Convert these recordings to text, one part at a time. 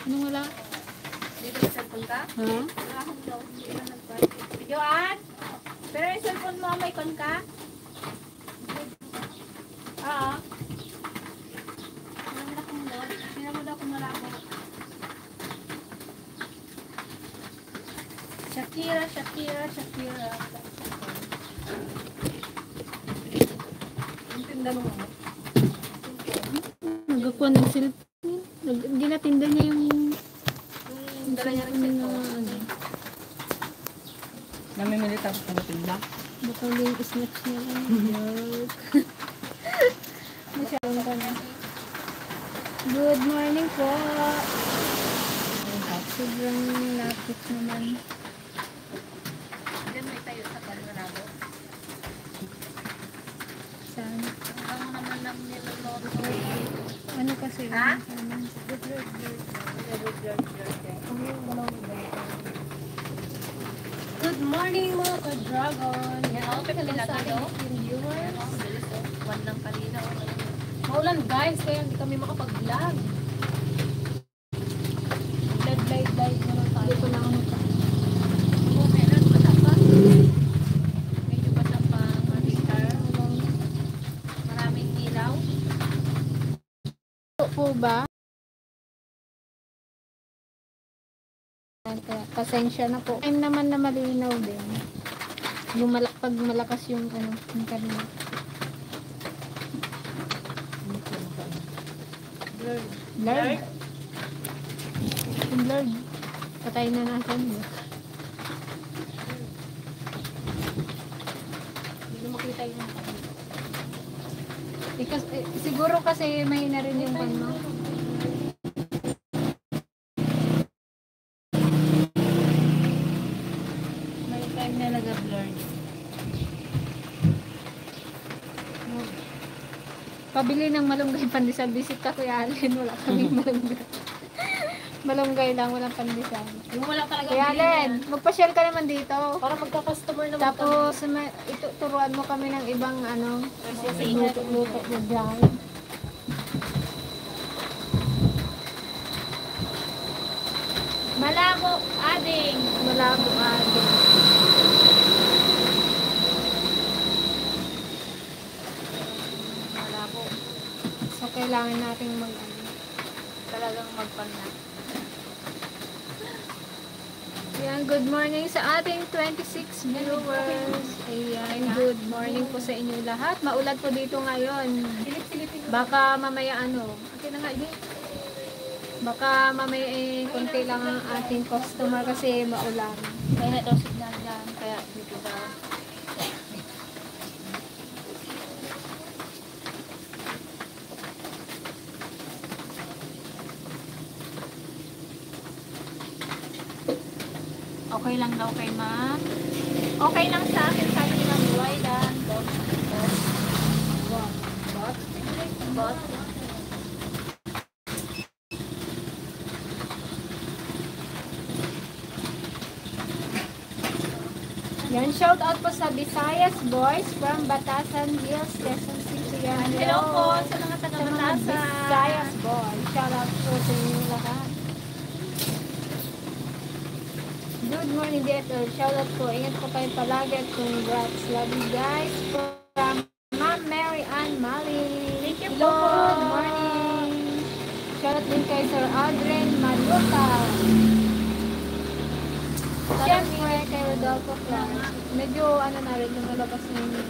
Anong wala? Dito sa cellphone ka? Ha? Wala akong daw. Hindi na nag-party. Videoan? Pero yung cellphone mo, may con ka? Oo. Wala na akong daw. Sinamod ako malabo. Shakira, Shakira, Shakira. Yung tinda mo. Nagkakuha ng cellphone. Ginatinda niya yung Dala niya rin cellphone. ano. Namimili tapos nagatinda. Baka yung snatch niya lang. Joke. Masyadong ka na. Good morning po. Sobrang lapit naman. Diyan may tayo sa Palmarabo. Saan? Ang naman ng niloloro. Ano kasi? Ha? Good morning mga ka-dragon. Yan ako, Hello pagkakilala sa daw. ating viewers. One lang kanina. Maulan guys, kaya hindi kami makapag-vlog. Light mo lang tayo. Dito lang ako. Okay lang, basa pa. Medyo basa pa. Malikar. Maraming ilaw. Ito po ba? Pasensya na po. Time naman na malinaw din. Pag malakas yung ano, yung kanina. Blurred. Yung blurred. Patay na natin. Hindi ko makita yung siguro kasi may na rin yung ano. May time na nag-blurred. Pabili ng malunggay pandesal. Visit ka Kuya Allen. Wala kaming malunggay. Malunggay lang. Walang pandesal. Yung wala talaga Kuya Allen, magpa-share ka naman dito. para magka-customer naman Tapos, turuan mo kami ng ibang ano. Luto mo dyan. Malabo, ading. Malabo agad. Malabo. So, kailangan natin Talagang magpana. Ayan, good morning sa ating 26 viewers. Ayan, good morning po sa inyo lahat. Maulan po dito ngayon. Baka mamaya okay na nga, baka mamaya konti lang ang ating customer kasi maulan. Kaya na daw signal dyan. Kaya dito daw. Okay lang daw kay ma. Okay lang sa akin sabi ni Ma'am Wida. Bot. Yan, shout out po sa Visayas Boys from Batasan Hills, Quezon City. Yan, Hello po sa mga sa mga taga-Batasan. Visayas Boys. Shout out po sa inyo lahat. Good morning, DFL. Shout out po. Ingat po kayo palagi at congrats. Love you guys. From Ma'am Mary Ann Mali. Thank you Hello po. Good morning. Shout out din kay Sir Adrian Maluta. Siyempre kay Rodolfo Clark. Medyo na rin yung nalabas na yun.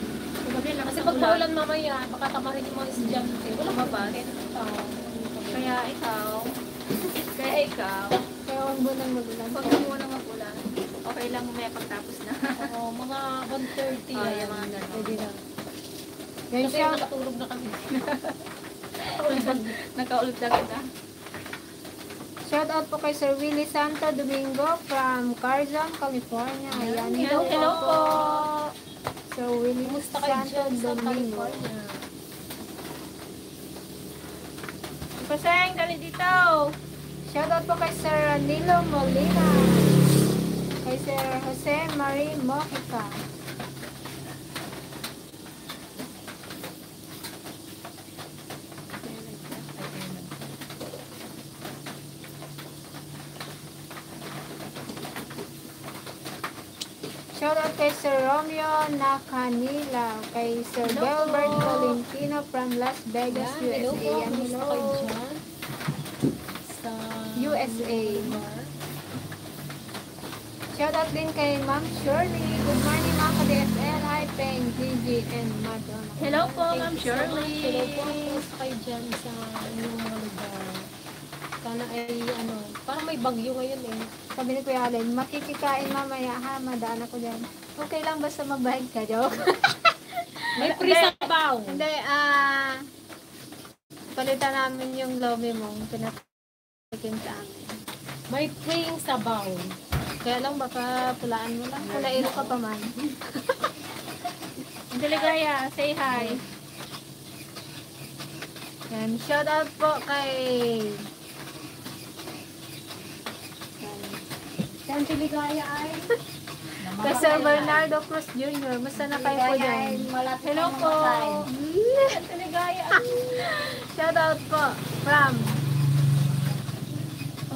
Kasi pag maulan mamaya, baka tamarin yung mga estudyante. Walang mabas. Kaya ikaw. Kaya huwag mo nang magulan. Pag mo nang magulan, okay lang may pagtapos na. Oo, mga 1:30. Yung mga gano'n. Pwede na. Yan Kasi siya. nakatulog na kami. Nakaulog na kita. Shout out po kay Sir Willie Santo Domingo from Carzon, California. Ayan. Hello po. Sir Willie Kumusta kayo Santo dyan sa Domingo. California? Paseng, dali dito. Shout out po kay Sir Ranilo Molina. Kay Sir Jose Marie Mojica. Shout out kay Sir Romeo Nacanila, kay Sir Delbert Tolentino from Las Vegas, Hello USA. po. Yan, Kumusta hello. kayo dyan? Sa USA. Shout out din kay Ma'am Shirley. Good morning mga ka-DFL. Hi, Peng, Gigi, and Madonna. Hello po, Thank Ma'am you so Shirley. much. Hello po. Kumusta kayo dyan sa inyong mga lugar? Sana ay parang may bagyo ngayon eh. Sabi ni Kuya Allen, makikikain mamaya ha, madaan ako dyan. Okay lang basta magbayad ka, joke? May free sabaw. Hindi, palitan namin yung lobby mo, pinatikin sa amin. May free sabaw. Kaya lang baka pulaan mo lang, pulairo ka pa man. Delegaya, say hi. Yan, shout out po kay... Yan, Delegaya ay. Kay Sir Bernardo Cruz Jr. Basta na kayo po dyan. Hello po. Delegaya. Shout out po from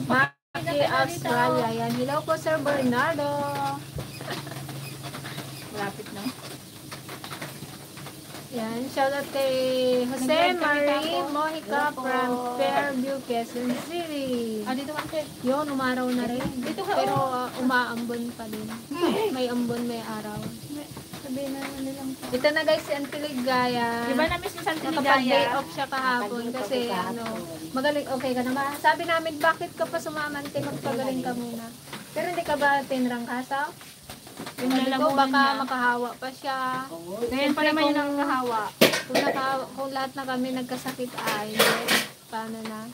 Maki, Australia. Yan. Hello po Sir Bernardo. Malapit na. Yan. Shout out kay Jose Marie Mojica from Fairview, Quezon City. Dito ka, Ate. Yun, umaraw na rin. Dito ka, Pero umaambon pa din. May ambon, may araw. Sabihin na nilang po. Ito na guys, si Auntie Ligaya. Di ba namin si Santi Nakapag-day Ligaya? off siya kahapon kasi magaling, okay ka na ba? Sabi namin, bakit ka pa sumamante, magpagaling ka muna. Pero hindi ka ba tinrangkasaw? Yung Sabi ko, baka niya. makahawa pa siya. Ngayon pa naman yung nakahawa. Kung lahat na kami nagkasakit ay, paano na?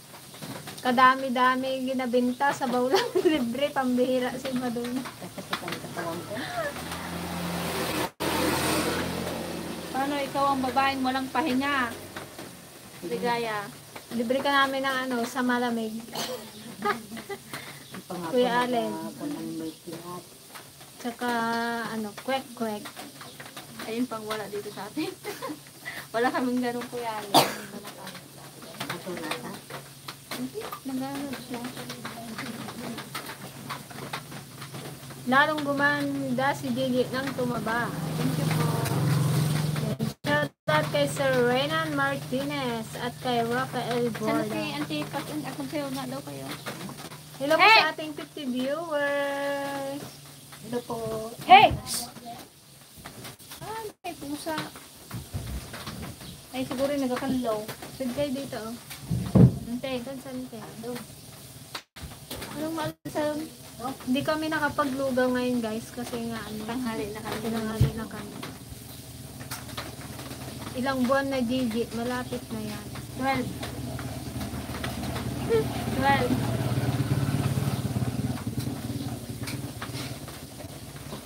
Kadami-dami ginabinta sa bawlang libre, pambihira si Madonna. Paano ikaw ang babaeng walang pahinga? Ligaya. Libre ka namin ng sa malamig. Kuya Allen. Tsaka, kwek-kwek. Ayun pang wala dito sa atin. Wala kaming ganun kuya. Nagano siya. Lalong gumanda si Gigi nang tumaba. Thank you po. Shout out kay Sir Renan Martinez at kay Rafael Sana si Borda. Auntie Pat and akong sayo nga daw kayo. Hello po sa ating 50 viewers. Hello po. Hey! May pusa. Ay, siguro yung nagkakanlaw. Sigay dito. Ante. Saan saan kayo? Anong maalasal? Hindi kami nakapaglugaw ngayon guys kasi nga Tanghali na kami. tinanghali na kami. Ilang buwan na Gigi, malapit na yan. 12. 12.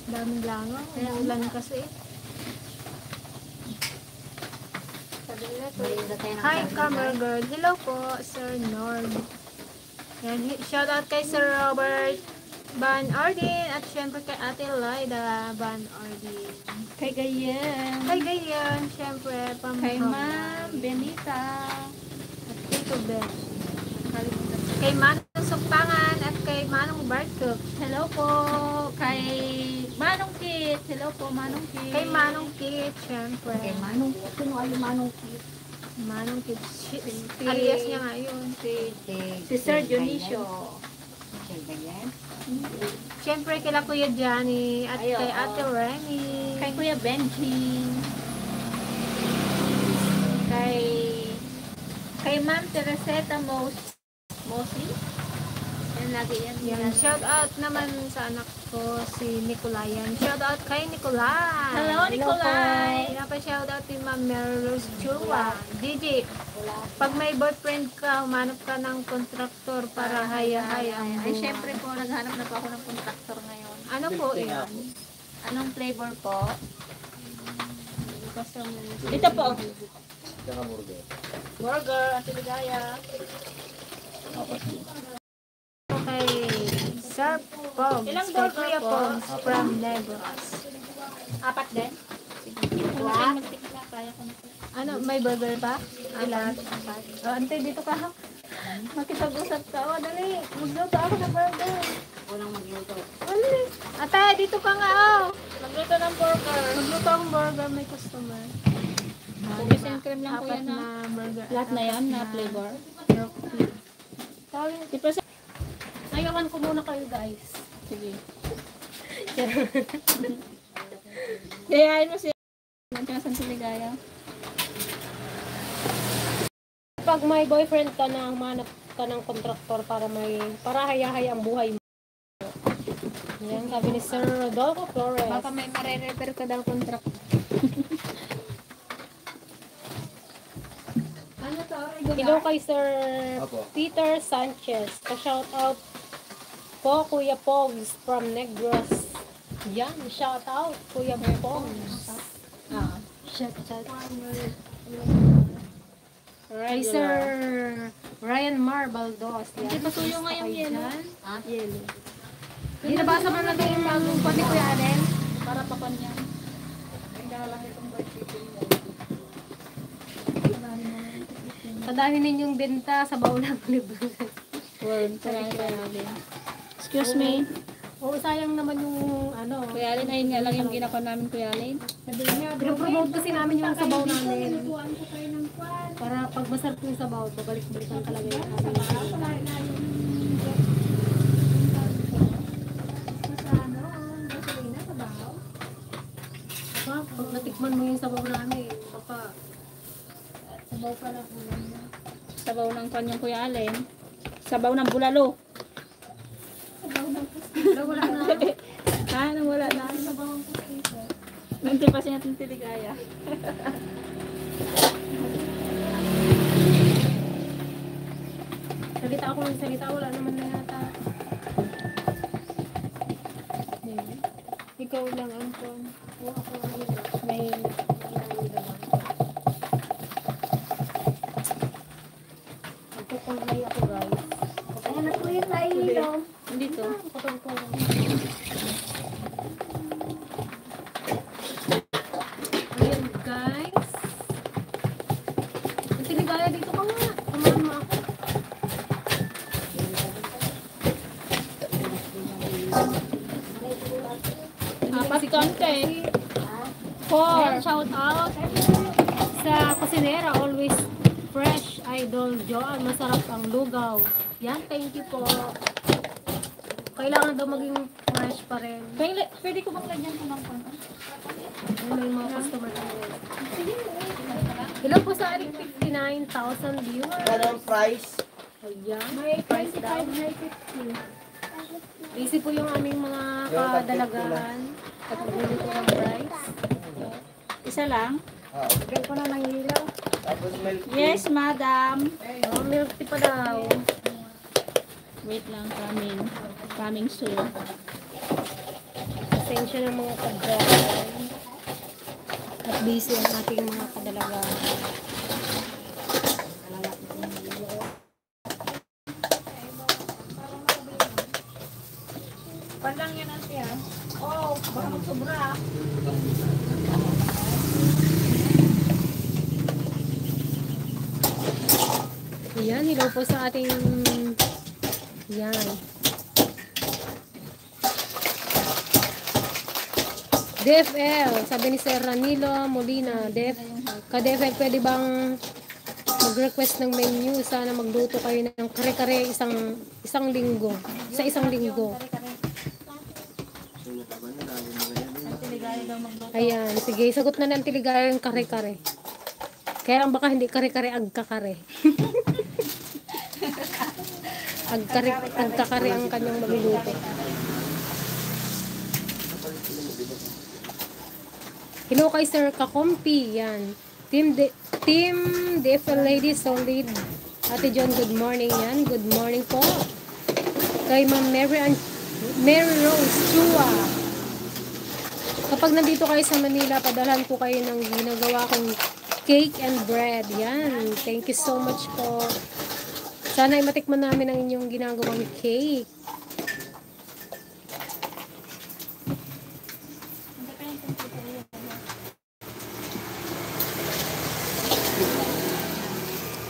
Daming langaw. Ulan kasi. Hi, camera girl. Hello po, Sir Nord. Yan, shout out kay Sir Robert Van Ordin at syempre kay Ate Lyda Van Ordin. Kay Gayen. Kay Gayan, syempre, Kay Ma'am Benita. At Tito Ben. Kay Manong Sukpangan at kay Manong Bartok. Hello po. Kay Manong Kit. Hello po, Manong Kit. Kay Manong Kit, syempre. Kay Manong, sino ay Manong Kit? Manong Kit. Alias niya nga yun. Si Sir Dionisio. Kay Gayan? Syempre kila Kuya Johnny at Ay, kay oo. Ate Remy. Kay Kuya Benji. Kay Ma'am Tereseta Mosi. Yan lagi yan. Yan, shout out naman sa anak ko si Nicolayan. Shout out kay Nicolay. Hello, Nicolay. Shout out kay Ma'am Mary Rose Chua. Gigi, pag may boyfriend ka, humanap ka ng kontraktor para haya-haya ang Ay, buhay. syempre po, naghanap na po ako ng contractor ngayon. Ano po yan? Anong flavor po? Basta mo. Ito po. Burger, Ate Ligaya. Kay Sir Pogs. Ilang Kay burger Kuya po? Pogs from Negros. 4 din? Kung kayo magtikla, kaya ko na po. Ano, may burger pa? Ilan? Apat. Oh, ante, dito ka ha. Makipag-usap ka. Oh, dali. Magluto ako ng burger. Walang magluto. Dali. Ate, dito ka nga oh. magluto ng burger. Magluto ang burger, may customer. Cookies and cream lang po Apat yan na ha. burger. Lahat na yan na flavor. Milk tea. Di pa sa... Ayawan ko muna kayo guys. Sige. Gayahin mo siya. Nandiyan sa Tiligaya. Pag may boyfriend ka na, manap ka ng kontraktor para haya-haya ang buhay mo. Yan, sabi ni Sir Rodolfo Flores. Baka may mare-repair ka daw contract. Ano to? Hello kay Sir Apo. Peter Sanchez. Pa-shout out po Kuya Pogs from Negros. Yan, shout out Kuya Pogs. Shout out. Kay Sir Ryan Marbaldos. Yan. Hindi ba tuyo nga yung yellow? Yellow. Hindi nabasa mo na yung bagong pati Kuya Allen? Para pa kanya. Padahin ninyong benta sa baulang libro. Word. Kaya din. Excuse me. Oo, sayang naman yung ano. Kuya Alin, ayun nga lang yung ginawa namin, Kuya Alin. Pinopromote kasi namin yung sabaw namin. Para pag masarap yung sabaw, babalik-balikan talaga yung aming. Pag natikman mo yung sabaw namin, papa, sabaw pa lang. Sabaw ng kanyang Kuya Alin. Sabaw ng bulalo. Wala na. Ha? Nang wala na. Sabaw ang puso. Nanti pa siya natin Tiligaya. Salita ako ng salita, wala naman na yata. Ikaw lang ang phone. Oo, ako may magkukulay ako guys. Ayan na po yung naiinom. Dito. Kapag ko. Ayan guys. Ang Tiligaya dito ka nga. Samahan mo ako. Apat konti. Ayan, shout out sa kusinera, always fresh, Idol Joan, masarap ang lugaw. Yan, thank you po. Kailangan daw maging fresh pa rin. Pwede ko bang lagyan ko ng pan? Ayun, may mga customer tayo. Hello po sa ating 59,000 viewers. Anong price? Ayan, May price down. 25, may 50. Busy po yung aming mga kadalagaan at magluluto ng rice. Isa lang? Ah, Bigyan ko na ng ilaw. tapos milk tea. Yes, madam. Oh, milk tea pa daw. Wait lang, coming. Coming soon. Pasensya ng mga kadalagaan. At busy ang ating mga kadalagaan. Palang yan ang siya. Oh, baka magsobra. Ayan, hello po sa ating yan. DFL, sabi ni Sir Ranilo Molina, ka-DFL, pwede bang mag-request ng menu? Sana magluto kayo ng kare-kare isang linggo. Sa isang linggo. Ayan, sige, sagot na ng Tiligaya yung kare-kare. Kaya lang baka hindi kare-kare, agkakare. Agkakare ang kanyang magluluto. Hello kay Sir Kakompi, yan. Team DFL Ladies Solid. Ate John, good morning yan. Good morning po. Kay Ma'am Mary Rose Chua. Kapag nandito kayo sa Manila, padalhan ko kayo ng ginagawa kong cake and bread. Yan. Thank you so much po. Sana ay matikman namin ang inyong ginagawang cake.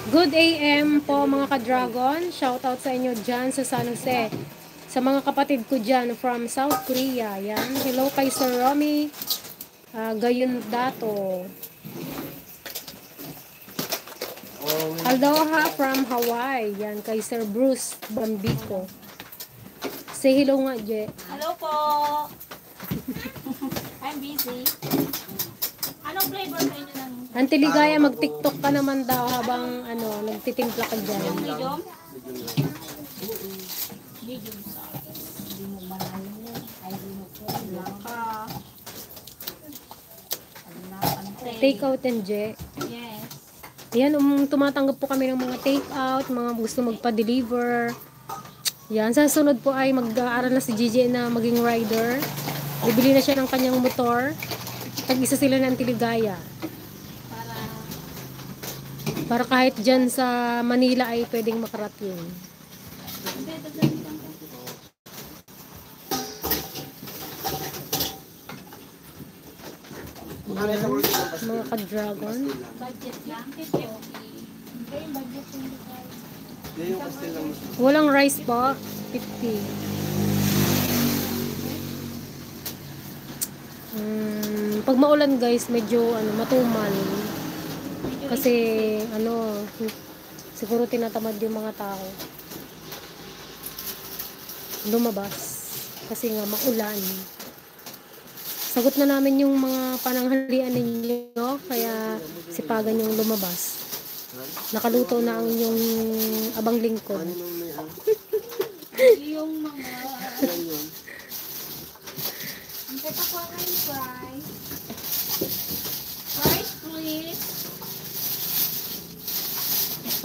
Good AM po mga ka-dragon. Shout out sa inyo dyan sa San Jose. Sa mga kapatid ko dyan from South Korea. Yan. Hello kay Sir Romy Gayundato. Aloha from Hawaii. Yan kay Sir Bruce Bambico. Say hello nga, Je. Hello po. I'm busy. Anong flavor sa inyo ng Auntie Ligaya, mag-tiktok ka naman daw habang nagtitimpla ka dyan. medium? Take out and Je. Yes. Ayan, tumatanggap po kami ng mga take out, mga gusto magpa-deliver. Yan, sa sunod po ay mag-aaral na si Gigi na maging rider. Bibili na siya ng kanyang motor. Tag-isa sila ng Tiligaya. Para kahit dyan sa Manila ay pwedeng makarating. Mga ka-dragon. Budget lang. Yung pastel lang. Walang rice po. 50. Pag maulan guys, medyo matumal. Kasi siguro tinatamad yung mga tao lumabas kasi nga maulan. Sagot na namin yung mga pananghalian ninyo, kaya sipagan yung lumabas. Nakaluto na ang inyong abang lingkod. Yung mga... Ang teta ko ang fries. Fries, please.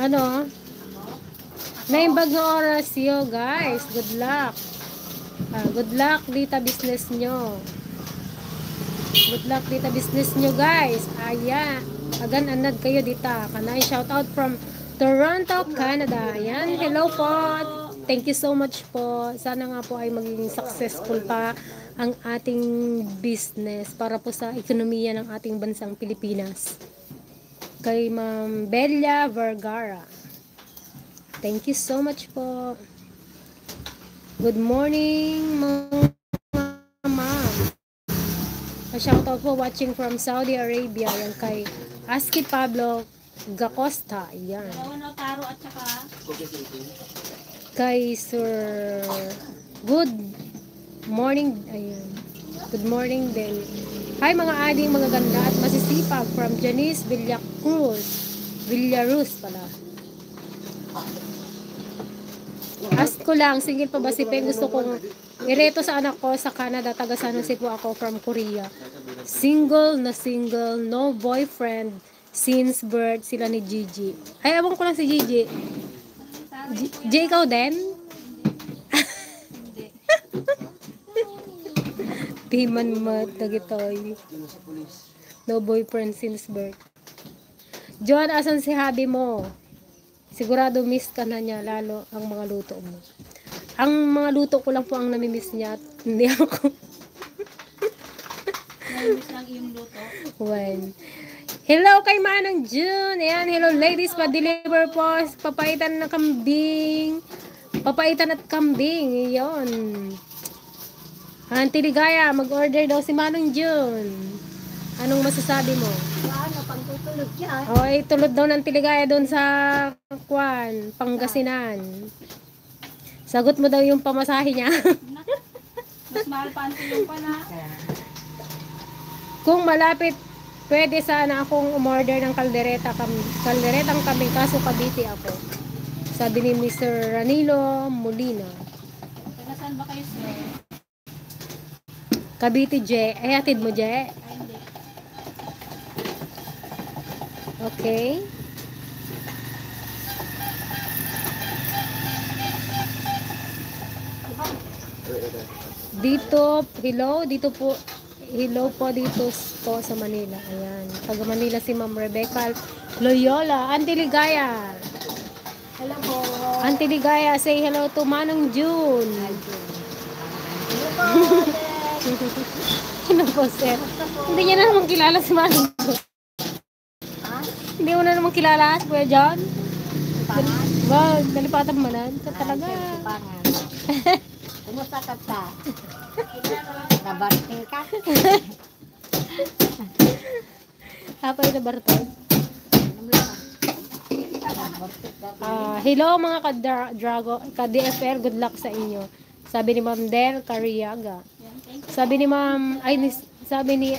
Ano? Naimbag na oras yo guys. Good luck. Good luck dita business nyo. Good luck dita business nyo guys. Agan anad kayo dita. Kanay shout out from Toronto, Canada. Ayan, hello po. Thank you so much po. Sana nga po ay maging successful pa ang ating business para po sa ekonomiya ng ating bansang Pilipinas. Kay Ma'am Belia Vergara. Thank you so much po. Good morning, ma'am. Shout out po watching from Saudi Arabia. Yan kay Aski Pablo Gacosta. Yan. Dalawa na taro at saka... Kay Sir Good morning. Ayan. Good morning din. Hi mga ading mga ganda at masisipag from Janice Villaruz pala. Ask ko lang, single pa ba si Peng? Gusto kong ireto sa anak ko sa Canada. Taga San Jose po ako from Korea. Single, no boyfriend since birth sila ni Gigi. Ay, abang ko lang si Gigi. J, ikaw din? Timan mat, nagitoy. No boyfriend since birth. John, asan si hubby mo? Sigurado miss ka na niya, lalo ang mga luto mo. Ang mga luto ko lang po ang namimiss niya at hindi ako. Namiss lang yung luto. Well, hello kay Manang June. Ayan, hello ladies, pa-deliver po. Papaitan ng kambing. Papaitan at kambing. Iyon. Auntie Ligaya, mag-order daw si Manang June. Anong masasabi mo? Ano, pang tutulog yan. Ay, tulad daw ng Tiligaya doon sa Pangasinan. Sagot mo daw yung pamasahe niya. Mas mahal pa ang tulog pa na. Kung malapit, pwede sana akong umorder ng kalderetang kambing, kaso Cavite ako. Sabi ni Mr. Ranilo Molina. Taga saan ba kayo, sir? Cavite, Je. Ay, hatid mo, Je. Ay, hindi. Okay. Dito po dito po sa Manila. Ayan. Taga Manila si Ma'am Rebecca Loyola. Auntie Ligaya. Hello po. Auntie Ligaya, say hello to Manang June. Hello po. Ano po, sir? Hindi niya na naman kilala si Manang June. Hindi mo na naman kilala si Kuya John? Wag, nalipatan mo na. Ito talaga. Kumusta ka ta? Nabarting ka? Hapay na Bartol. Hello mga ka-DFR, good luck sa inyo. Sabi ni Ma'am Del Cariaga. Sabi ni Ma'am, sabi ni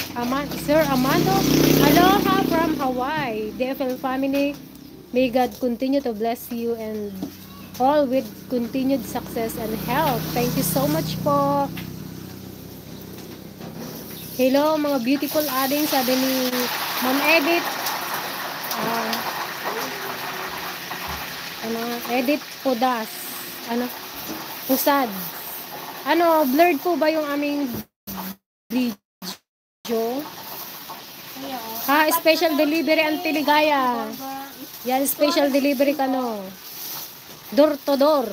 Sir Amando, aloha from Hawaii. DFL family, may God continue to bless you and all with continued success and health. Thank you so much po. Hello mga beautiful ading, sabi ni Ma'am Edith. Edith Podas. Pusad. Blurred po ba yung aming video? Special delivery ang Tiligaya. Yan, special delivery ka no. Door to door.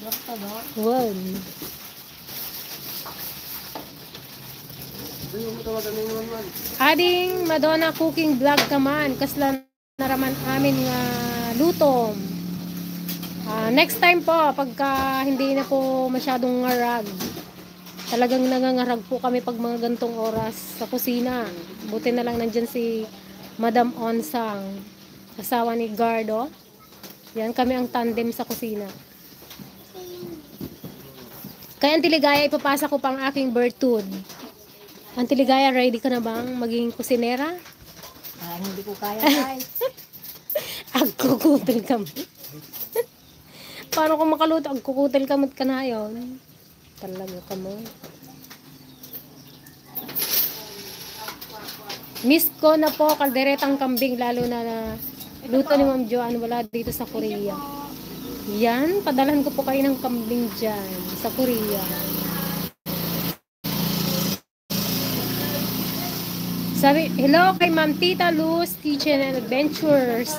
Door to door? Wow. Ading Madonna cooking vlog ka man. Kaslan naraman amin nga lutom. Next time po, pagka hindi na po masyadong ngarag, talagang nangangarag po kami pag mga gantong oras sa kusina. Buti na lang nandyan si Madam Onsang, asawa ni Gardo. Yan, kami ang tandem sa kusina. Kaya ang Tiligaya, ipapasa ko pang aking birthday. Ang Tiligaya, ready ka na bang maging kusinera? Hindi ko kaya, guys. Agkukutil ka mo. Paano kung makaluto? Agkukutil ka mo't ka na yun. Talaga ka mo. Miss ko na po, kalderetang kambing, lalo na luto ni Ma'am Joanne, wala dito sa Korea. Yan, padalhan ko po kayo ng kambing dyan, sa Korea. Sabi, hello kay Ma'am Tita Luz, Kitchen and Adventures.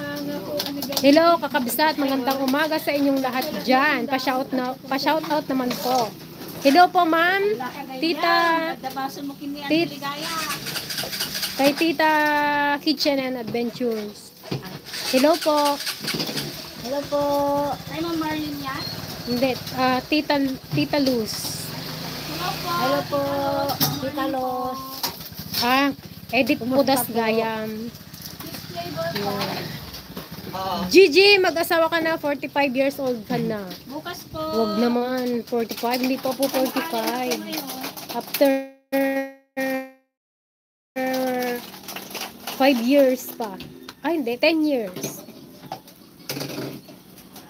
Hello, kakabsat, magandang umaga sa inyong lahat dyan. Pa-shout out naman po. Hello po, Ma'am. Kay Tita Kitchen and Adventures. Hello po. Hello po. Ay, Ma'am Marlene yan? Hindi, Tita Luz. Hello po. Tita Los. Edith Pudas Gayam. Gigi, mag-asawa ka na, 45 years old ka na. Bukas po. Wag naman, 45, hindi pa po 45. After 5 years pa. Hindi, 10 years.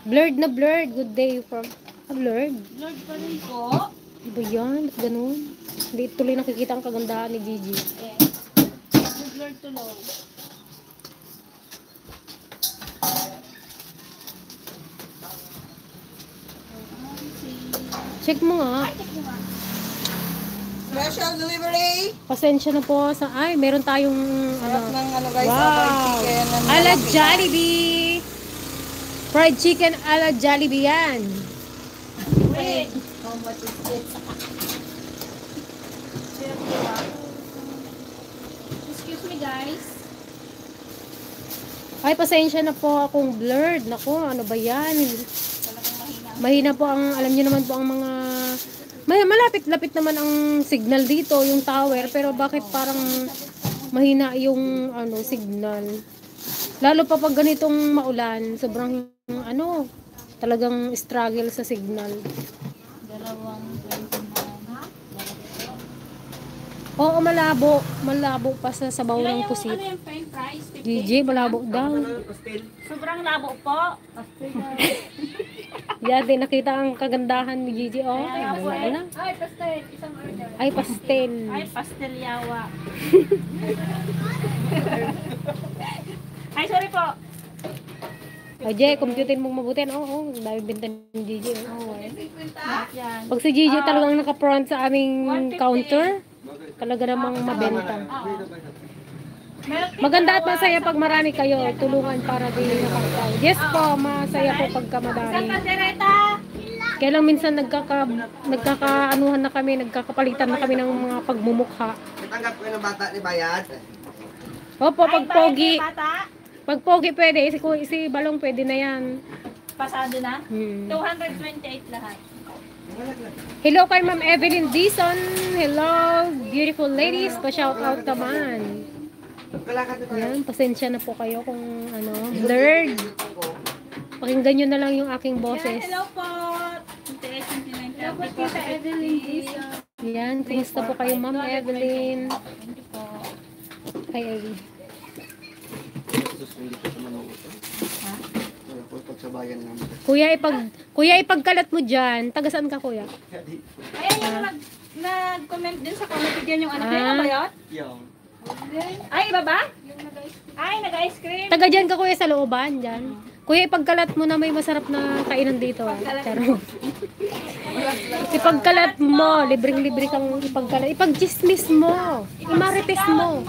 Blurred na blurred. Good day from... blurred? Lord pa rin po. Ano ba yan? Ba't ganun? Hindi tuloy nakikita ang kagandahan ni Gigi. Yes. Lord to Lord. Check mo nga. Special delivery. Pasensya na po sa... meron tayong... Ng guys, wow! fried chicken. Ala Jollibee! Fried chicken ala Jollibee yan. Wait. How much is it? Excuse me, guys. Pasensya na po akong blurred. Naku, ano ba yan? Mahina po ang... Alam niyo naman po ang mga... malapit-lapit naman ang signal dito, yung tower. Pero bakit parang mahina yung signal? Lalo pa pag ganitong maulan, sobrang talagang struggle sa signal. Oo, malabo. Malabo pa sa sabaw ng pusit. Ano yung french fries? Gigi, malabo daw. Sobrang labo po. Yate, nakita ang kagandahan ni Gigi. Wala. Ay, pastel. Isang order. Ay, pastel. Ay, pastel yawa. Ay, sorry po. Jay, computin mong mabutin. Oo, dahil binta ni Gigi. Yan. Pag si Gigi talagang naka-front sa aming counter, talaga namang mabenta. Maganda at masaya pag marami kayo. Tulungan para din nakakatawa. Yes po, masaya po pagka madami. Kaya lang minsan nagkakaanuhan na kami, nagkakapalitan na kami ng mga pagmumukha. Natanggap ko ng bata ni Bayad. Opo, pag pogi. Pag pogi pwede. Si Balong pwede na yan. Pasado na? Hmm. 228 lahat. Hello kay Ma'am Evelyn Dizon. Hello, beautiful ladies. Pa-shout out naman. Yan, pasensya na po kayo kung ano, blurred. Pakinggan nyo na lang yung aking boses. Hello po. Hello po, Tita Evelyn Dizon. Yan, kumusta po kayo, Ma'am Evelyn? Ay. Kuya, ipagkalat mo dyan. Taga saan ka, kuya? Ayan yung nag-comment din sa comment dyan yung anak niya. Ba yun? Ay, iba ba? Ay, nag-ice cream. Taga dyan ka, kuya, sa looban, dyan. Kuya, ipagkalat mo na may masarap na kainan dito. Pero, ipagkalat mo. Libreng-libre kang ipagkalat. Ipag-chismis mo. Imarites mo.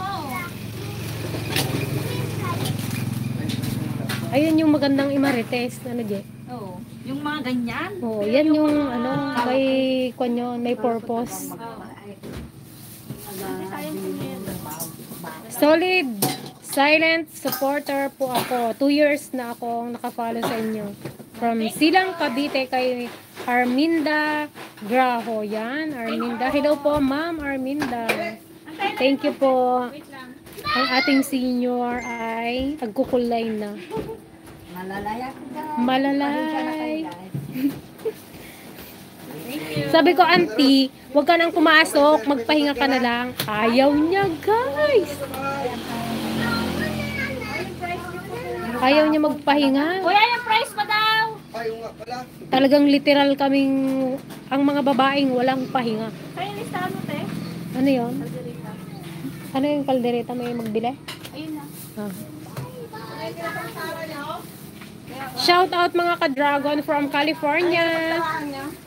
Ayun yung magandang imarites. Ano, Je? Oo. Yung mga ganyan. Oh, yan yung ano, may kunyo, may purpose. Solid, silent supporter po ako. 2 years na akong nakafollow sa inyo. From Silang Cavite kay Arminda Graho. Yan, Arminda. Hello po, Ma'am Arminda. Thank you po. Ang ating senior ay nagkukulay na. Malalaya ko daw. Malalay. Sabi ko, auntie, huwag ka nang pumasok, magpahinga ka na lang. Ayaw niya, guys. Ayaw niya magpahinga. Kuya, yung price pa daw. Talagang literal kaming, ang mga babaeng walang pahinga. Kaya listahan mo, te. Ano yun? Ano yung kaldereta? May magbili? Ayun na. Ah. Shout out mga ka-dragon from California.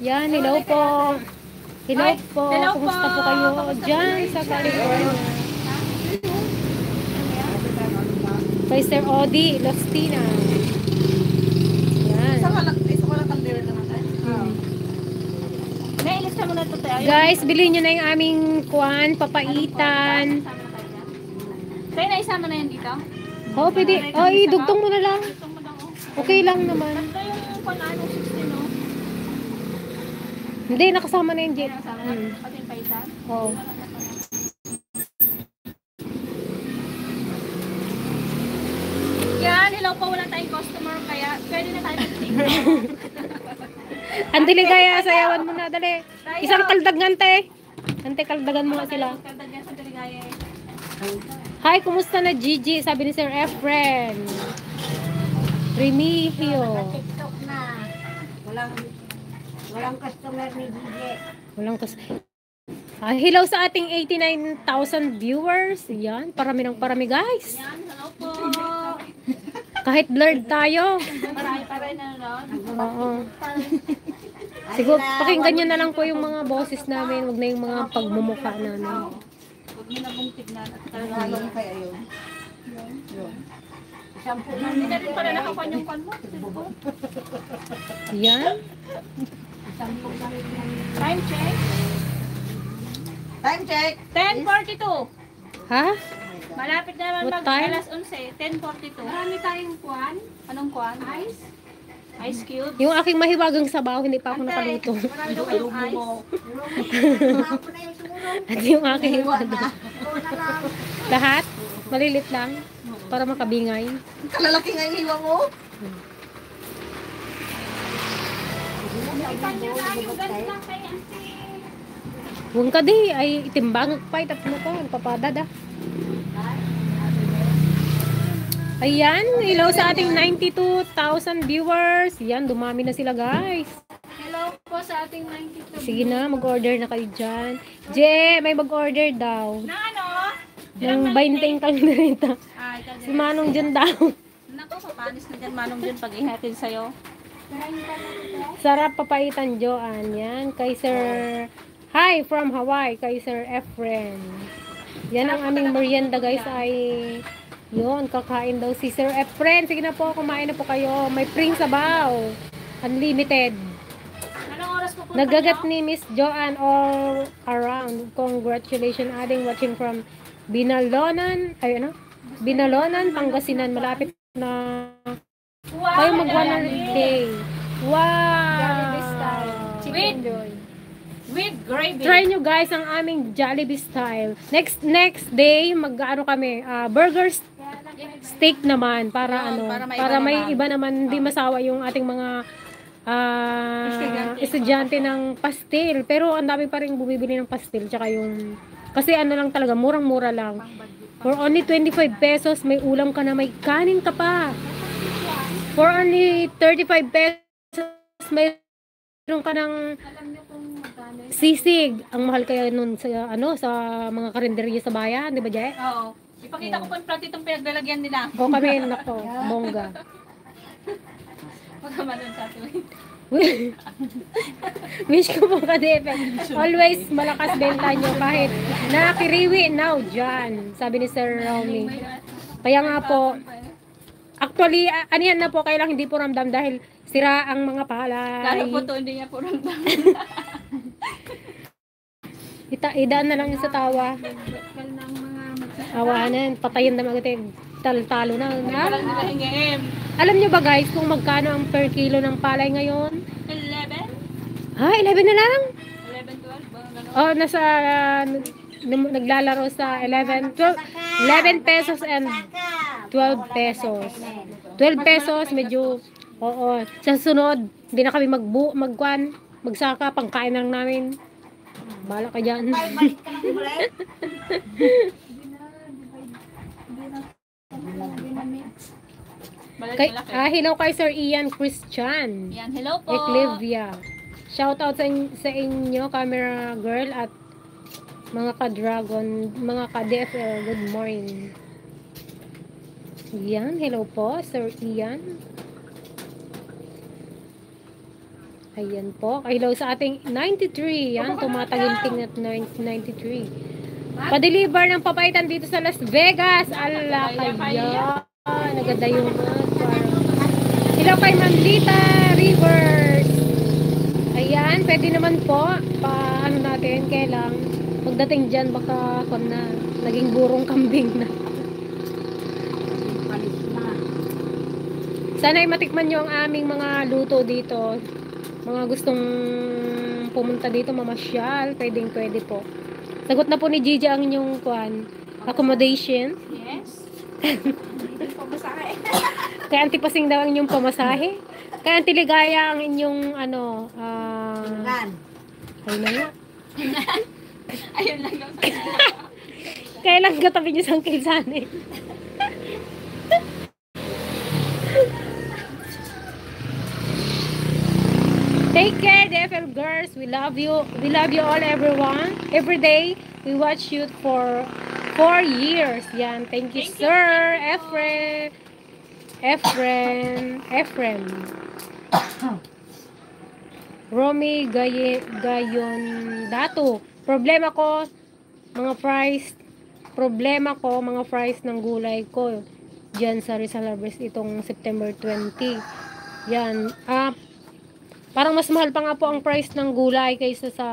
Yan, hello po. Hello po. hello Kumusta po. po kayo dyan sa California? Kay Sir Odi Lostina. Yan. May ilista mo na ito, te. Ayun. Guys, bilhin nyo na yung aming kuwan, papaitan. Kaya naisama na yan dito? Oh, pwede. Ay, dugtong mo na lang. Gusto mo daw, oh. Okay lang naman. Ito yung panalo 16, no? Hindi, nakasama na yung jet. Pati yung paitan. Oh. Yan, hello po. Wala tayong customer, kaya pwede na tayo mag-take. Andili kaya, sayawan mo na, dali. Isang kaldagan, te. Ante, kaldagan mo nga sila. Kaldag yan sa Deligaya. Hi, kumusta na Gigi? Sabi ni Sir Efren. Remigio. TikTok na. Walang customer ni DJ. Walang kas... hello sa ating 89,000 viewers. Yan, parami ng parami, guys. Yan, hello po. Kahit blurred tayo. Marami pa rin na ron. Oo. Siguro, pakinggan nyo na lang po yung mga boses namin. Huwag na yung mga pagmumukha namin. Huwag mo na pong tignan at Halong kaya yun. hindi na rin pala nakakuha yung kwan mo. Yan. Time check. Time check. 10:42. Ha? Malapit na naman What time? alas 11. 10:42. Marami tayong kwan. Anong kwan? Ice. Ice cube. Yung aking mahiwagang sabaw, hindi pa ako nakaluto. Marami daw kayong ice. At yung aking lahat, malilit lang, para makabingay. Kalalaki nga yung hiwa mo. Ipan nyo na yung ganun lang kay auntie. Huwag ka di, ay itimbang pa, tatlo ko, nagpapadad ah. Ayan, hello sa ating 92,000 viewers. Yan, dumami na sila guys. Hello po sa ating 92. Sige na, mag-order na kayo dyan. Je, may mag-order daw. Na ano? Ng 20 kaldereta. Ay, Si Manong dyan daw. Nako, papanis na dyan manong dyan pag ihatid sa'yo. Sarap papaitan, Joanne. Yan, kay Sir... Hi, from Hawaii, kay Sir Efren. Yan ang aming merienda guys ay... Yun, kakain daw si Sir Efren. Sige na po, kumain na po kayo. May pring sabaw. Unlimited. Anong oras po Nagagat ni Miss Joanne all around. Congratulations, adding watching from Binalonan. Ay, ano? Binalonan, Pangasinan. Malapit na Wow! kayo mag 100K. Wow! Enjoy. With gravy. Try nyo guys ang aming Jollibee style. Next day, mag-ano kami, burger steak naman para Yun, ano, para may para may iba naman. iba naman, hindi masawa yung ating mga estudyante ng pastil. Pero ang dami pa rin bumibili ng pastil, tsaka yung, kasi ano lang talaga, murang-mura lang. For only 25 pesos, may ulam ka na, may kanin ka pa. For only 35 pesos, mayroon ka ng sisig. Ang mahal kaya nun sa ano sa mga karinderya sa bayan, 'di ba, Jay? Oo. Ipakita ko po yung plato itong pinaglalagyan nila. O kami nako, bongga. Magkamanon sa atin. Wish ko po ka always malakas benta nyo kahit nakiriwi now dyan, sabi ni Sir Romy. Kaya nga po, actually, anihan na po, kailang hindi po ramdam dahil sira ang mga palay. Lalo po to, hindi niya po ramdam. Idaan na lang yung sa tawa. Awanan, patayin na mga talo na. Parang nila hingin. Alam nyo ba guys kung magkano ang per kilo ng palay ngayon? 11? 11 na lang? 11, 12? Ba? Gano'n? Oh, nasa naglalaro sa 11 pesos and 12 pesos. 12 pesos medyo sa sunod hindi na kami magsaka pangkain lang namin. Bala ka diyan. Hello kay Sir Ian Christian. Yan, hello po. Eclivia. Shout out sa inyo, camera girl at mga ka-dragon, mga ka-DFL. Good morning. Yan, hello po, Sir Ian. Ayan po. Hello sa ating 93. Yan, tumataginting at 93. Pa-deliver ng papaitan dito sa Las Vegas. Ala kaya. Naganda yung hello kay Manlita Rivers. Ayan, pwede naman po. Paano natin, kailang pagdating dyan, baka naging burong kambing na. Sana ay matikman nyo ang aming mga luto dito. Mga gustong pumunta dito, mamasyal, pwede po. Sagot na po ni Gigi ang inyong accommodation. Yes. Kaya antipasing daw ang inyong pamasahe. Kaya antiligaya ang inyong ayun na nga. Ayun lang yung Kailan katabi niyo sa kilsane? Take care, DFL girls. We love you. We love you all, everyone. Every day, we watch you for 4 years. Yan. Thank you, sir. Efren. Romy Gayon Dato. Problema ko mga price ng gulay ko diyan sa Rizal Harvest itong September 20. Yan. Parang mas mahal pa nga po ang price ng gulay kaysa sa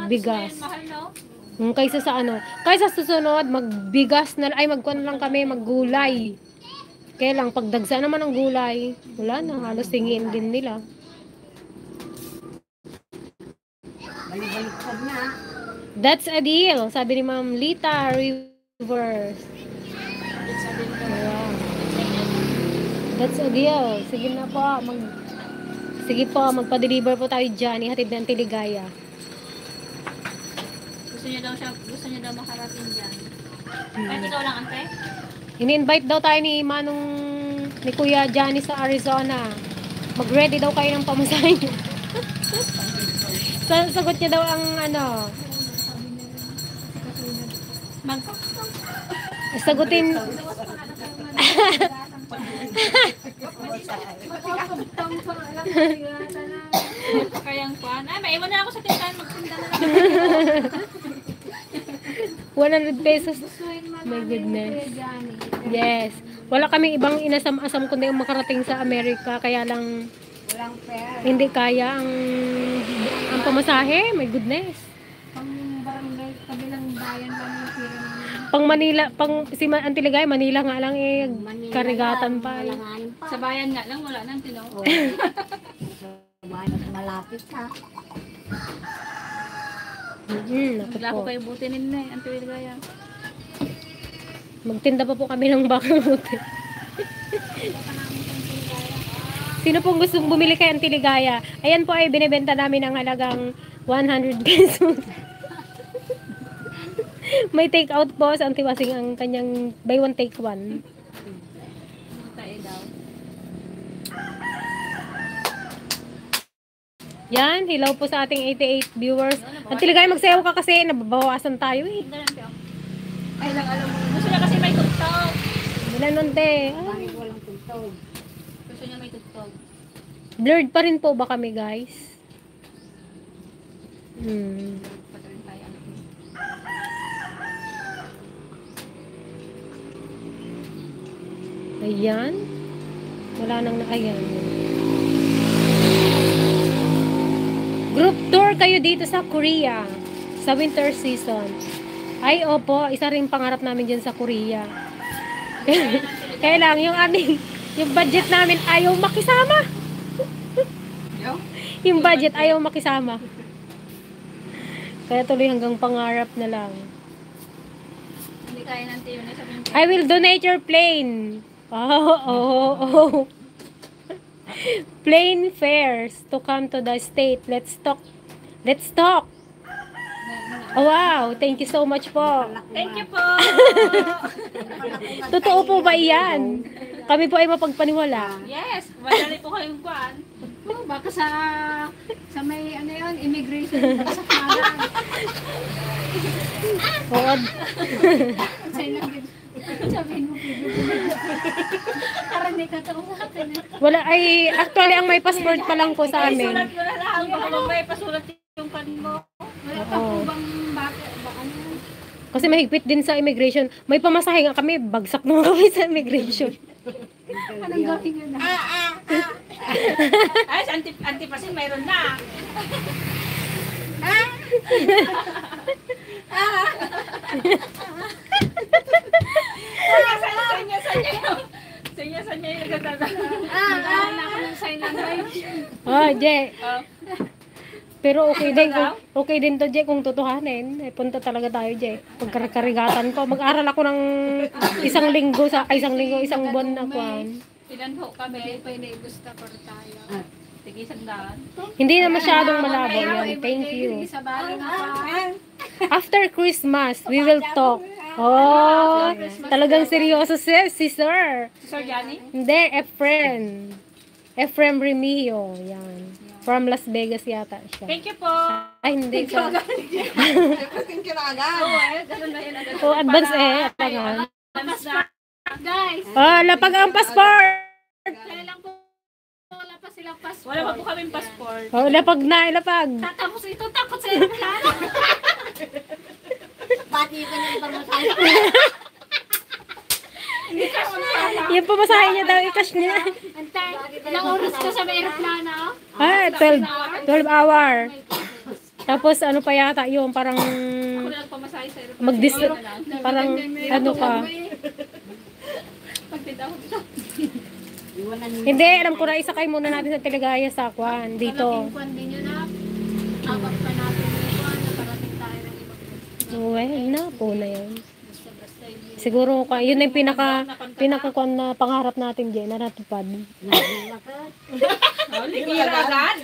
bigas. mahal, no? Kaysa sa kaysa susunod magbigas na magkuan lang kami maggulay. Kaya lang pagdagsa naman ng gulay, wala na, halos tingin din nila. Balik-baliktad na. That's a deal, sabi ni Ma'am Lita Rivers. Wow. That's a deal. Sige po, magpa-deliver po tayo dyan. Ihatid ng Tiligaya. Gusto niya daw makarating dyan. Kahit ikaw lang, ante? Ini-invite daw tayo ni Kuya Johnny sa Arizona. Mag-ready daw kayo ng pamasahe niyo. Sagot niya daw ang sagutin. Kayang kuhan. Maiwan na ako sa tindahan. Magtinda na lang. 100 pesos. My goodness. Yes. Wala kaming ibang inasam-asam kundi yung makarating sa Amerika. Kaya lang Walang pera. hindi kaya ang pamasahe. My goodness. Pang barangay, kabilang bayan lang yung pira namin. Pang Manila, Antiligay, Manila nga lang Manila karigatan pa. Langanin pa. Sa bayan nga lang, wala nang tinaw. Sa Mas malapit ha. Naku Wala ko po. kayo buti ninyo eh. Anti Ligaya. Magtinda pa po kami ng bakang buti. Sino pong gustong bumili kay Auntie Ligaya? Ayan po ay binibenta namin ang halagang 100 pesos. May take out po sa Auntie Wasing ang kanyang buy one take one. Tayo daw. Yan, hello po sa ating 88 viewers. Auntie Ligaya, magsayaw ka kasi nababawasan tayo eh. Ay lang alam mo. Gusto niya kasi may tugtog. Wala nun te. Bakit walang tugtog? Gusto niya may tugtog. Blurred pa rin po ba kami guys? Patarin tayo. Ayan. Wala nang ayan. Group tour kayo dito sa Korea sa winter season. Ay, opo, isa rin pangarap namin dyan sa Korea. Kaya lang, yung budget namin ayaw makisama. Yung budget ayaw makisama. Kaya tuloy hanggang pangarap na lang. Hindi kaya nanti yun. Sabi niya. I will donate your plane. Oh. Plane fares to come to the state. Let's talk. Oh, wow, thank you so much po. Thank you po. Totoo po ba iyan? Kami po ay mapagpaniwala. Yes. Madali po kayong kuhan. Oh, baka sa may ano yun, immigration baka sa kanan. Oo. Sa'yo lang din. Sabihin mo, para hindi ka kausapin. Wala ay actually ang may passport pa lang po sa amin. Sulat mo na lang. Baka mamaya pasulat yung kan mo. Wala pa po bang bakit? Baka ano? Kasi mahigpit din sa immigration. May pamasahe nga kami, bagsak naman kami sa immigration. Anong gawin nyo na? Ay, anti pasin mayroon na. Sanya yung nagtatanda. Nag-aaral ako ng sign language. Je. Oh. Pero okay din to, Je, kung tutuhanin. Eh, punta talaga tayo, Je. Pagkarigatan ko. Mag-aral ako ng isang isang buwan na kwan. Ilan ho kami? Hindi pa gusto ko tayo. Sige, sandaan. Hindi na masyadong malabo yan. Thank you. Sa bagay nga pa. After Christmas, we will talk. Oh, talagang seryoso si Sir. Sir Johnny? Hindi, Efrem Remio. Yan. From Las Vegas yata siya. Thank you po. Ay, hindi ka. Thank you na agad. Ganun na yun agad. Oh, advance Tagal. Guys, Lapag ang passport. kaya lang po wala pa silang passport. Wala pa po kaming passport. Lapag na, lapag. Tapos ito takot sa aeroplano. Pati ko na yung pamasahe. Yung pamasahe niya daw, i-cash niya. Antay, ilang oras ka sa aeroplano? 12 hour. Tapos ano pa yata yung parang Ako na nagpamasahe sa aeroplano. parang ano ka. Pagtinda ko dito. Hindi, alam ko na isakay muna natin sa Teligaya sa Kwan dito. Malaking kwan din yun na. Abak pa natin yung kwan. Nakarating tayo ng ibang Well, na po na yun. basta-basta yun. Siguro yun na yung pinaka kwan na pangarap natin dyan na natupad. Oh, ligira agad.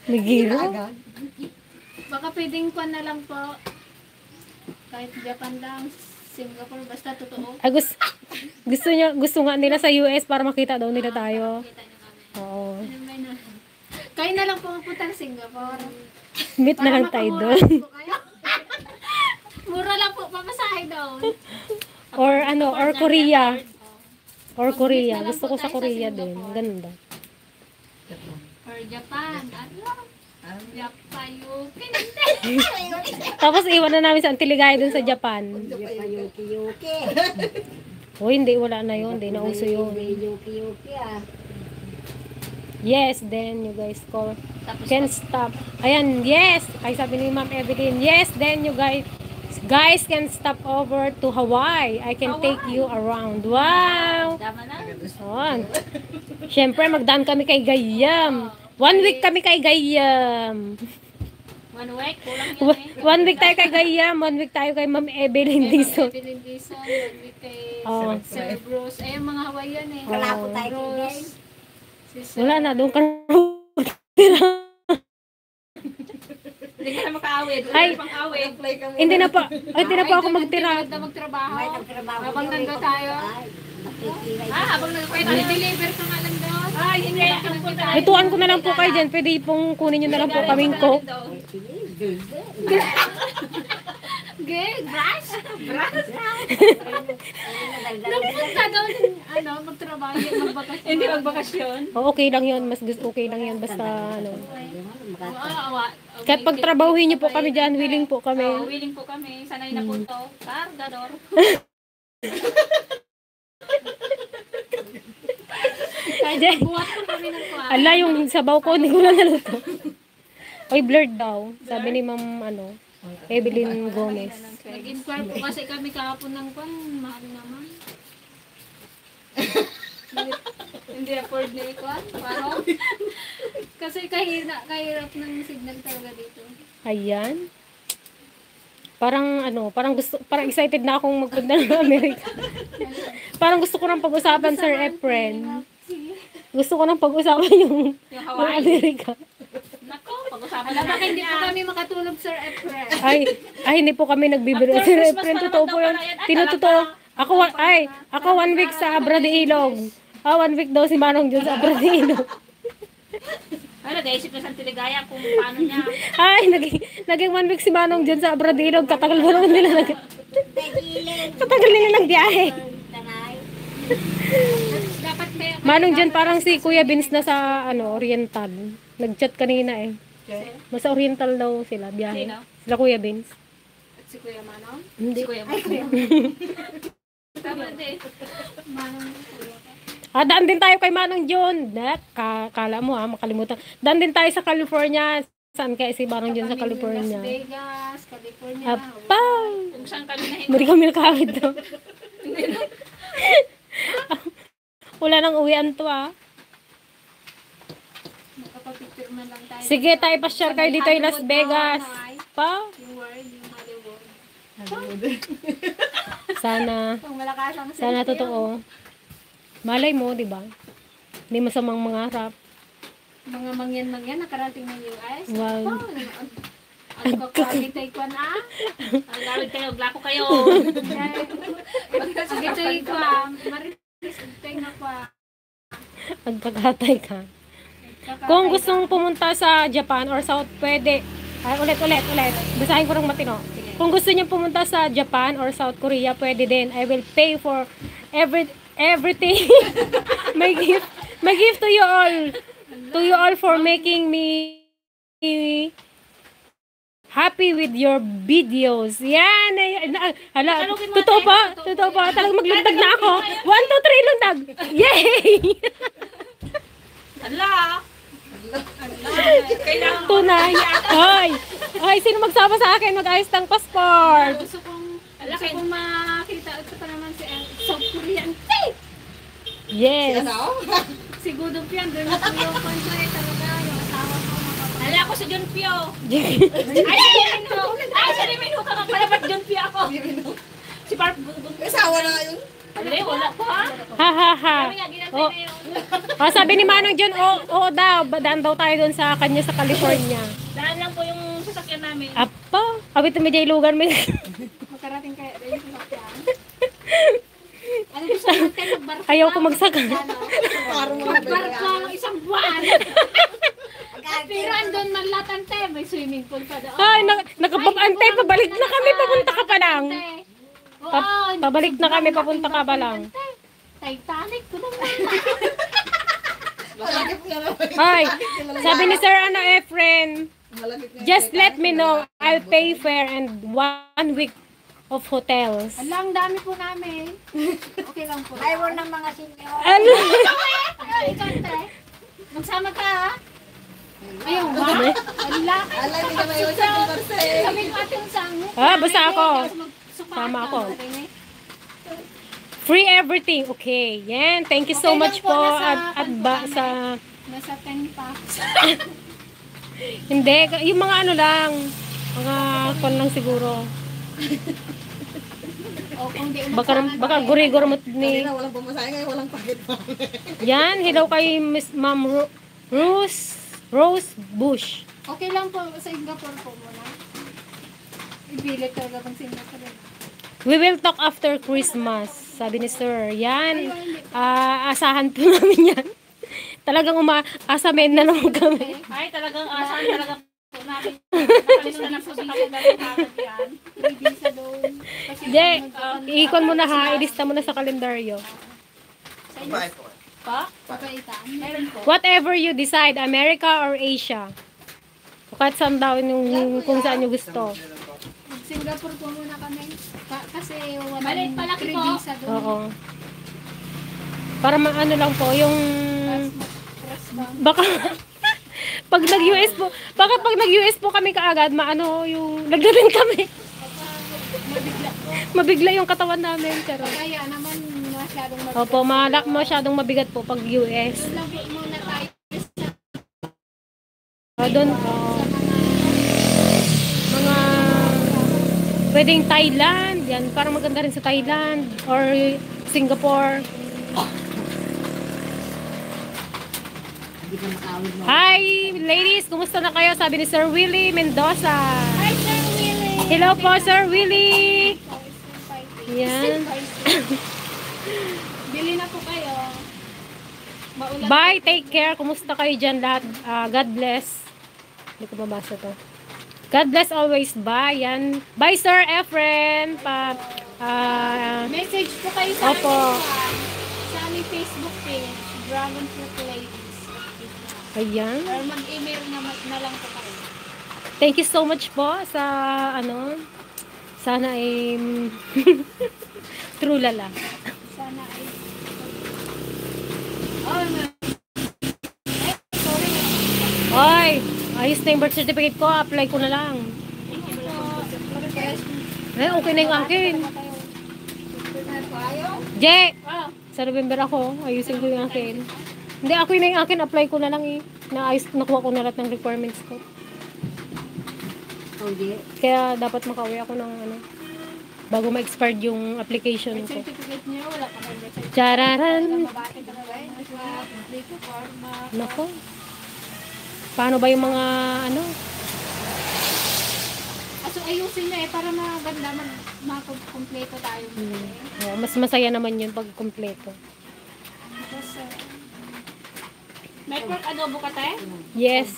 Nagiro. Baka pwedeng kwan na lang po. Kahit Japan lang, Singapore, basta totoo. Ay, gusto nga nila sa US para makita daw nila tayo. Oo. Kayo na lang pumunta ng Singapore. Meet na lang tayo doon. Po kayo. Mura lang po, pamasahe doon. Or Korea. Or Korea. Gusto ko sa Korea din. Ganda. Or Japan. Ano? Japan, UK. Tapos iwan na namin sa Antiligaya dun sa Japan. Yuki-yuki. O hindi, wala na yun. Hindi na uso yun. Yuki-yuki ah. Yes, then you guys call. Can't stop. Ayan, yes! Ay sabi ni Ma'am Evelyn, yes, then you guys Guys can stop over to Hawaii. I can take you around. Wow! Tama na. On. Siyempre, magdaan kami kay Gayam. 1 week kami kay Gayam. 1 week, kulang yan eh. 1 week tayo kay Gayam. 1 week tayo kay Ma'am Evelyn Dizon. Evelyn Dizon, 1 week kay Oh. Sir Bruce. Ay, yung mga Hawaiian eh. Wala po tayo Bruce. Si Sir. Wala na, doon ka na. Hindi ka na makaawid. Ay. Wala pang awid. Hindi na po ako magtira. Hindi na magtrabaho. May nagtrabaho. Habang nandun tayo. Ay, nakikilay. Habang nagkwento. Deliver ka nga lang doon. Ay, hindi ka na punta. Lutuan ko na lang po kayo dyan. Pwede pong kunin nyo na lang po kaming coke. Gay, brush. Nagpunta doon, magtrabaho, magbakasyon. Hindi magbakasyon. Oh, okay lang yun. Mas gusto okay lang yun. Basta ano. Awa. Kahit pagtrabahuhin nyo po kami dyan, willing po Oh, kami. willing po kami. Sanay na po to. Cargador. Kahit Buhat ko kami ng kuha. ala, yung sabaw ko, hindi ko na naluto. Oy, blurred daw. Sabi ni Ma'am, Evelyn Gomez. Nag-inquire po kasi kami kahapon ng kwan. Mahal naman. Hindi afford na ikwan. Parang. Kasi kahirap ng signal talaga dito. Ayan. Parang excited na akong magpunta ng Amerika. Parang gusto ko nang pag-usapan, Sir Efren. Gusto ko nang pag-usapan yung Hawaii. Amerika. Nako, pag-usapan Alam na ba, natin hindi po yan. kami makatulog, Sir Efren. Ay, hindi po kami nagbibiro. After Sir Christmas Efren, pa totoo naman po daw yun. pala yan. Ay, Tinutotoo. Ako 1 week sa Abra de Ilog. 1 week daw si Manong Diyos sa Abra de Ilog. Ay, nag-iisip na sa Tiligaya kung paano niya. Ay, naging 1 week si Manong dyan sa Abra de Ilog. Katagal ba naman nila Katagal nila ng biyahe. Dapat may... Manong dyan parang si Kuya Vince na sa Oriental. Nag-chat kanina eh. Nasa Oriental daw sila, biyahe. Sino? Sila Kuya Vince. At si Kuya Manong? Hindi. Kuya mo. Tama din. Manong Kuya. Daan din tayo kay Manong John. Kala mo makalimutan. Daan din tayo sa California. Saan kaya si Manong John sa California? Las Vegas, California. Apa! Kung saan kami na Hindi kami nakakawid daw. Wala nang uwian to Makapapicture man lang tayo. Sige, tayo pa-share kayo dito yung Las Vegas. Pa? Yung world, yung Hollywood. Sana. Kung malakas ang Sana totoo. Malay mo, di ba? Hindi masamang mangarap. mga mangyan-mangyan nakarating ng US. Wow. Ano ka kagitay ko na? Ang gawin kayo, glako kayo. Kagitay ko maritis na ko. Magpaghatay ka. Kung gusto mong pumunta sa Japan or South, pwede. Ulit. Basahin ko ng matino. Kung gusto niyo pumunta sa Japan or South Korea, pwede din. I will pay for everything. my gift to you all. To you all for making me happy with your videos. Yan. Hala, totoo pa. Talagang maglundag na ako. 1, 2, 3, lundag. Yay! Hala! Kailangan mo. Tunay. Hoy, sino magsama sa akin mag-ayos ng passport? Gusto kong makita. Ito pa naman si South Korean. Yes. Si Gudong Pian. Doon na yung contract talaga. Yung asawa ko makapag. Hala ako si John Pio. Ay, si Rimino ka nga pala. Ba't John Pio ako? Si Park. Asawa na yun. Hali, wala pa. Ha. Kami nga, ginatay Oh. na yun. Sabi ni Manong John, oo daw, daan daw tayo doon sa kanya sa California. Daan lang po yung sasakyan namin. Apa, awit na may lugar may. Makarating kaya rin yung sasakyan. Ano gusto natin magbarko? Ayaw ko magsaka. Parang mga Magbarko isang buwan. Pero andun man latante. May swimming pool pa doon. Ay, nakapapantay, pabalik na kami, papunta ka pa lang. Pabalik na kami, papunta ka pa lang. Titanic ko naman. malagip nga naman. Ay, sabi ni Sir Efren, Malagip nga. just let me know, I'll pay fare and 1 week of hotels. Alang dami po namin. Okay lang po. Ayaw ng mga senior. Ano? Ay, ikaw, te. Magsama ka, ha? Ayaw ba? Ano? Wala. Alay, hindi na may usap yung birthday. Sabi ko atong sango. Basta ako. Tama ako. Free everything. Okay. Yan. Thank you so Okay much lang po, po. nasa At ba sa... Nasa 10 packs. Hindi. Yung mga ano lang. Mga kon lang siguro. O kung di Baka guri-guri mo ni... Kanina walang pamasahe ngayon, walang pakit pa. Yan. Hello kay Miss Ma'am Rose Bush. Okay lang po sa Singapore po muna. Ibilit talaga pang Singapore. We will talk after Christmas. Sabi ni Sir. Yan. Asahan po namin yan. Talagang umaasamin na naman kami. Ay, talagang asahan talaga po namin. Nakalista na po sa kalendaryo namin yan. Ready sa doon. Kasi Hindi. Ikon mo na ha. Ilista mo na sa kalendaryo. Bye po. Pa? Pagkaitan. Meron po. Whatever you decide. America or Asia. Kahit saan daw yung kung saan nyo gusto. Singapore po muna kami. Kasi wala Maliit palaki po. visa doon. Oo. Para ano lang po, yung... Baka... pag nag-US po, baka pag nag-US po kami kaagad, maano yung... Nagdating kami. Mabigla yung katawan namin. Pero... Kaya naman masyadong Opo, masyadong mabigat po pag US. doon lang po muna tayo Doon, mga... Pwedeng Thailand, yan. Parang maganda rin sa Thailand. Or Singapore. Hi, ladies! Kumusta na kayo? Sabi ni Sir Willie Mendoza. Hi, Sir Willie! Hello po, Sir Willie! Yan. Bili na po kayo. Maulan. Bye, take care. Kumusta kayo dyan lahat? God bless. Hindi ko mabasa to. God bless always. Bye. Yan. Bye, Sir Efren. Message po kayo sa Opo. akin sa aming Facebook page, Dragon Fruit Ladies. Ayan. Or mag-email na lang po kayo. Thank you so much po sa ano. Sana ay true lala. Sana ay... Oh, sorry. Oy, ayos na yung birth certificate ko. Apply ko na lang. Okay na yung akin. Je! Sa November ako. Ayusin ko yung akin. Hindi, ako na yung akin. Apply ko na lang eh. Nakuha ko na lahat ng requirements ko. Kaya dapat makauwi ako ng ano. Bago ma-expired yung application ko. Certificate niyo, wala pa kayo certificate. Chararan! Bakit talaga yun? Dito forma. Nako. Paano ba yung mga ano? So ayusin na para maganda makakompleto tayo. Mas masaya naman yun pag kumpleto. Kasi, Network adobo ka tayo? Yes.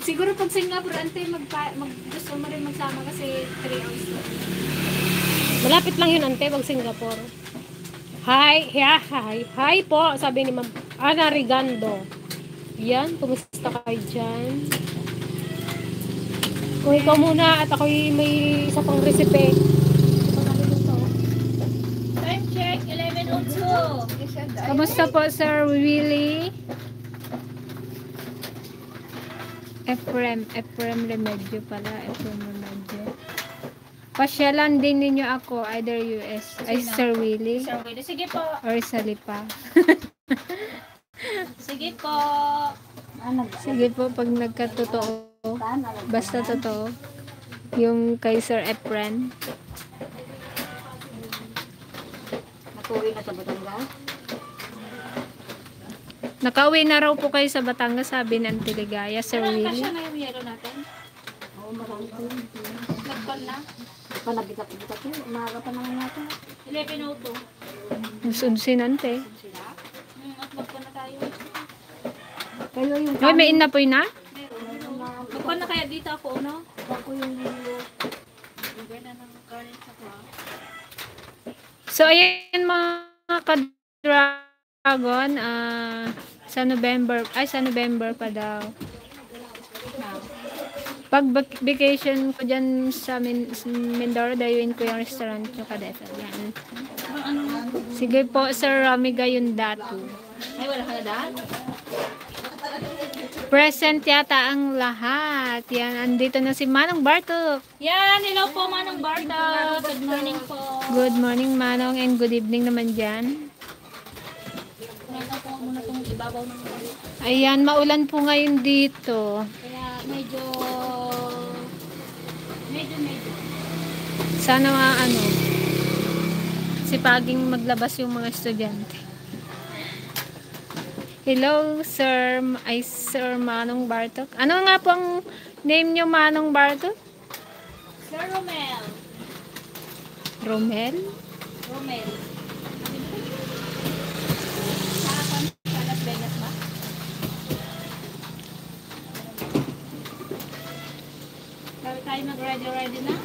siguro pag Singapore, ante, gusto mo rin magsama kasi 3 hours lang. Malapit lang yun, ante, pag Singapore. Hi po, sabi ni Ma'am Ana Rigando. Yan, kumusta kayo dyan? Kung ikaw muna at ako'y may isa pang recipe. Time check, 11:02. Kamusta po, Sir Willie? Efrem Remedyo pala. Efrem Remedyo. Pasyalan din ninyo ako, either US. Ay, Sir Willie. Sir Willie, sige po. Or sa Lipa. Sige po. Sige po, pag nagkatotoo. Basta totoo. Yung kay Sir Efren. Nakauwi na raw po kayo sa Batangas, sabi ng Tiligaya, Sir Kasya Willie. na yung yelo natin? Oo, marami po. Nagkal na? Panagitak-gitak yun. Umaga pa naman natin. 11:02. Musunsinante. Sila? At magkal na tayo. Kayo yung Hoy, may inapoy na? Magkal na kaya dito ako, no? ako yung Ganda ng current sa ko. So, ayan mga ka-dragon, sa November pa daw. Pag vacation ko dyan sa Mindoro, dayuin ko yung restaurant nyo kadeta. Yan. Sige po, Sir Rami Gayundatu. Ay, wala ka na daan? Present yata ang lahat. Yan, andito na si Manong Bartok. Yan, hello po Manong Barta. Good morning po. Good morning, Manong, and good evening naman dyan. Ito po muna itong ibabaw ng ulo. Ayan, maulan po ngayon dito. Kaya medyo... Sana sipaging maglabas yung mga estudyante. Hello, Sir Manong Bartok. Ano nga po ang name nyo, Manong Bartok? Sir Romel. Romel? Romel. Sa Las Vegas ba? Sabi tayo mag-ready na?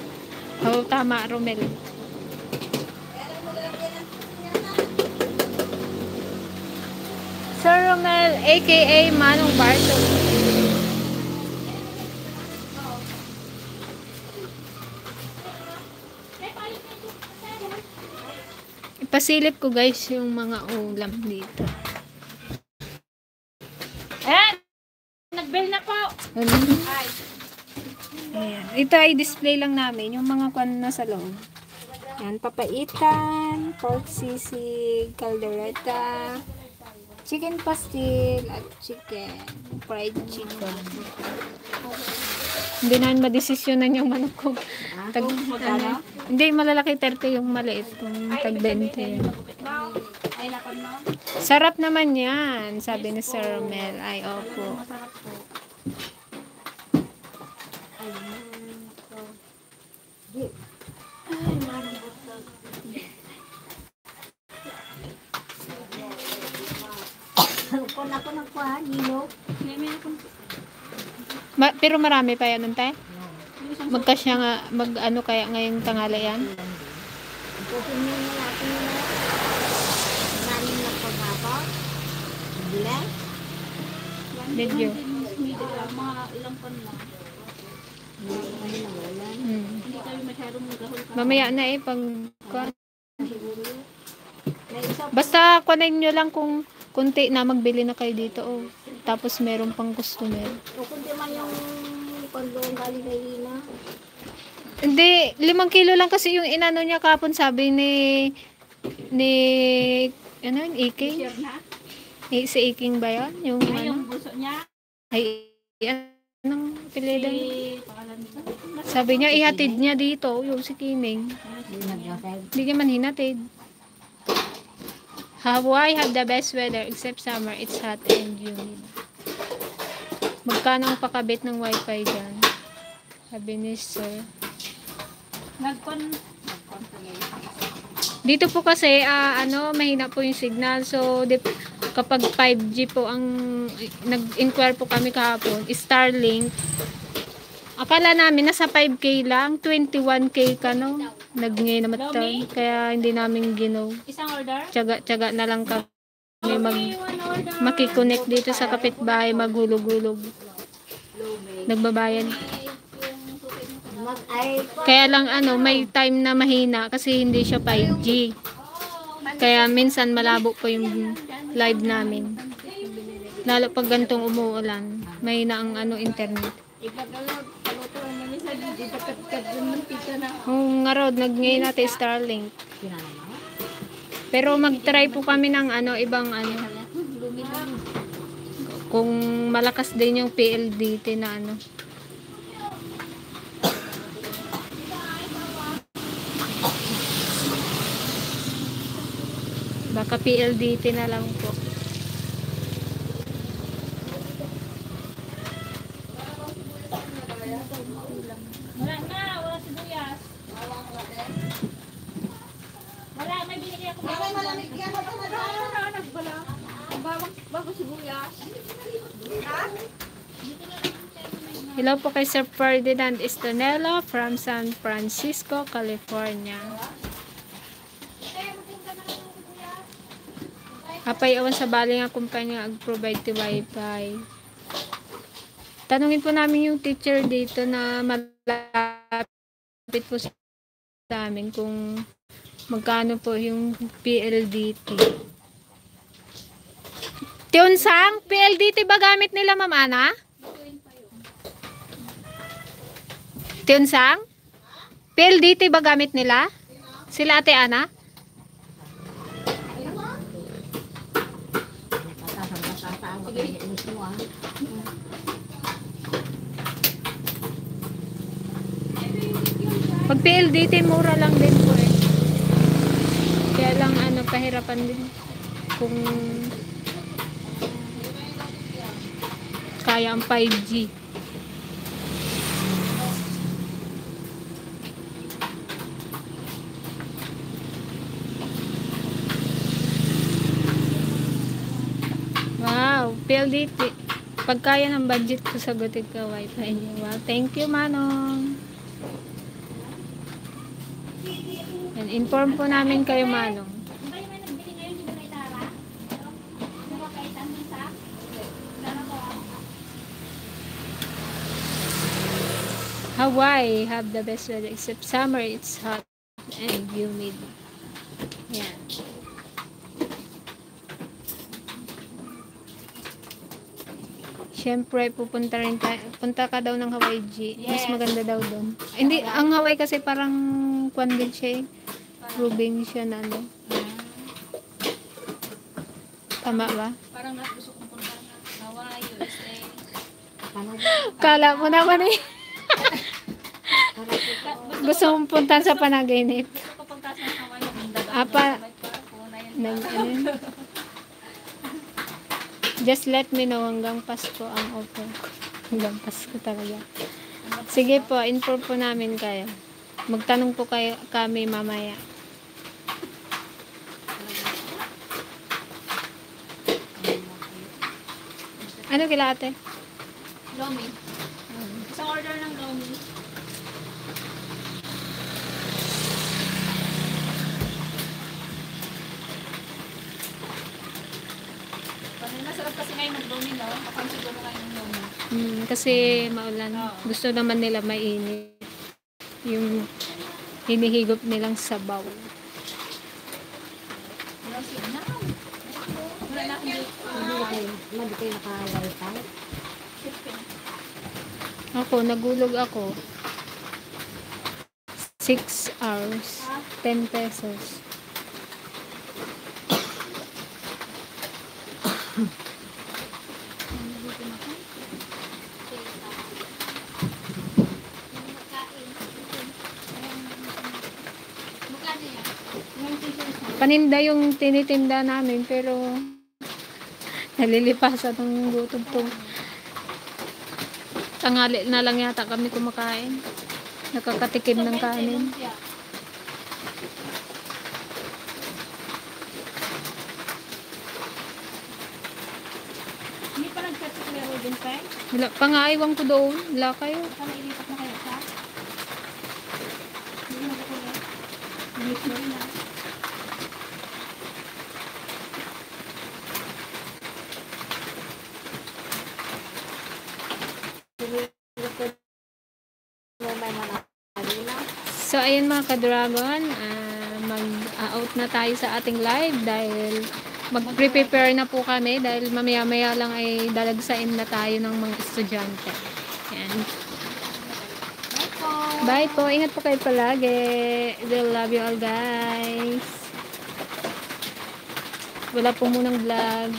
Oo, tama, Romel. Sir Romel, aka Manong Bartok. Ipasilip ko guys yung mga ulam dito. Ayan! Nag-bell na po! Ayan. Ito ay display lang namin yung mga kwan na sa loob. Ayan, papaitan, pork sisig, caldereta, chicken pastil, at fried chicken. Hindi namin madesisyonan yung manok ko. Hindi, malalaki 30 yung maliit. Kung tag 20. Ay, lakon mo. Sarap naman yan, sabi ni Sir Mel. Ay, opo. Kung ako nagkuhan, nilo. Pero marami pa yan, tayo? Magkasya nga, mag-ano kaya ngayong tangala yan? Kasi nyo natin nila. Nanin na pagkapa. Bilang. Medyo. Mga ilang pan lang. Hindi kayo masyadong magahol ka. Mamaya na pag... Basta kunin nyo lang kung kunti na magbili na kayo dito. Oh. Tapos meron pang customer. O kung di man yung kondong galing kay Lina. Hindi, 5 kilo lang kasi yung inano niya kapon, sabi ni ano yun, Iking? Share na? Si Iking ba yun? Yung Ay, ano? yung bulso niya. Ay, anong pilidan? Si pangalan nito. Sabi niya, ihatid niya dito, yung si Kining. Hindi niya man hinatid. Hawaii have the best weather except summer. It's hot and humid. Magkano ang pakabit ng wifi dyan? Sabi ni Sir. Dito po kasi, mahina po yung signal. So, kapag 5G po ang nag-inquire po kami kahapon, Starlink. Akala namin nasa 5K lang, 21K ka no. Nag-ngay naman to. Kaya hindi namin ginaw. Isang order? Tiyaga na lang kami makikonnect dito sa kapitbahay, maghulog-hulog. Nagbabayad. Kaya lang may time na mahina kasi hindi siya 5G. Kaya minsan malabo po yung live namin. Lalo pag gantong umuulan, mahina ang internet. Nga rod, nag-ngayon natin Starlink. Pero mag-try po kami ng ibang kung malakas din yung PLDT na baka PLDT na lang po. Wala na, wala sibuyas. Wala, may binigay ako. May malamig yan. Wala. Bago sibuyas. Hello po kay Sir Ferdinand Estonelo from San Francisco, California. Apay awan sa baling nga kumpanya ag-provide ti wifi. Tanungin po namin yung teacher dito na malapit po sa amin kung magkano po yung PLDT. Tiunsang, PLDT ba gamit nila, Ma'am Ana? Tiunsang? PLDT ba gamit nila? Sila Ate Ana? Pag PLDT, mura lang din po eh. Kaya lang ano, pahirapan din kung kaya ang 5G. Wow, PLDT. Pag kaya ng budget ko, sagutin ka wifi niyo. Wow, thank you, Manong. And inform po namin kayo, Manong. Hawaii have the best weather except summer. It's hot and humid. Yan. Siyempre, punta ka daw ng Hawaii G. Mas maganda daw doon. Hindi, ang Hawaii kasi parang kwan din siya eh. Provincial na ano. Tama ba? Parang gusto kong punta na Hawaii, USA. Kala mo naman eh. Gusto mong punta sa panaginip. Gusto ko punta sa Hawaii. Apa, ano, just let me know hanggang Pasko ang offer ko. Hanggang Pasko talaga. Sige po, inform po namin kayo. Magtanong po kayo kami mamaya. Ano kila ate? Lomi. Isang order ng Lomi. Masarap kasi ngayon mag-Lomi, no? Kapag siguro kayo ng Lomi. Kasi maulan. Gusto naman nila mainit. Yung hinihigop nilang sabaw. Wala na akong Ako, nagulog ako. 6 hours. 10 pesos. Paninda yung tinitinda namin pero nalilipasan ng gutom to. Tanghali na lang yata kami kumakain. Nakakatikim ng kanin. Hindi pa nag-chat si Kuya Ruben Pai? Wala pa nga, iwan ko doon. Wala kayo. Sana ilipat na kayo sa? Hindi mo ko na. Hindi mo na. So, ayun mga ka-dragon, mag-out na tayo sa ating live dahil mag-prepare na po kami dahil mamaya-maya lang ay dalagsain na tayo ng mga estudyante. Yan. Bye po. Ingat po kayo palagi. We love you all guys. Wala po munang vlog.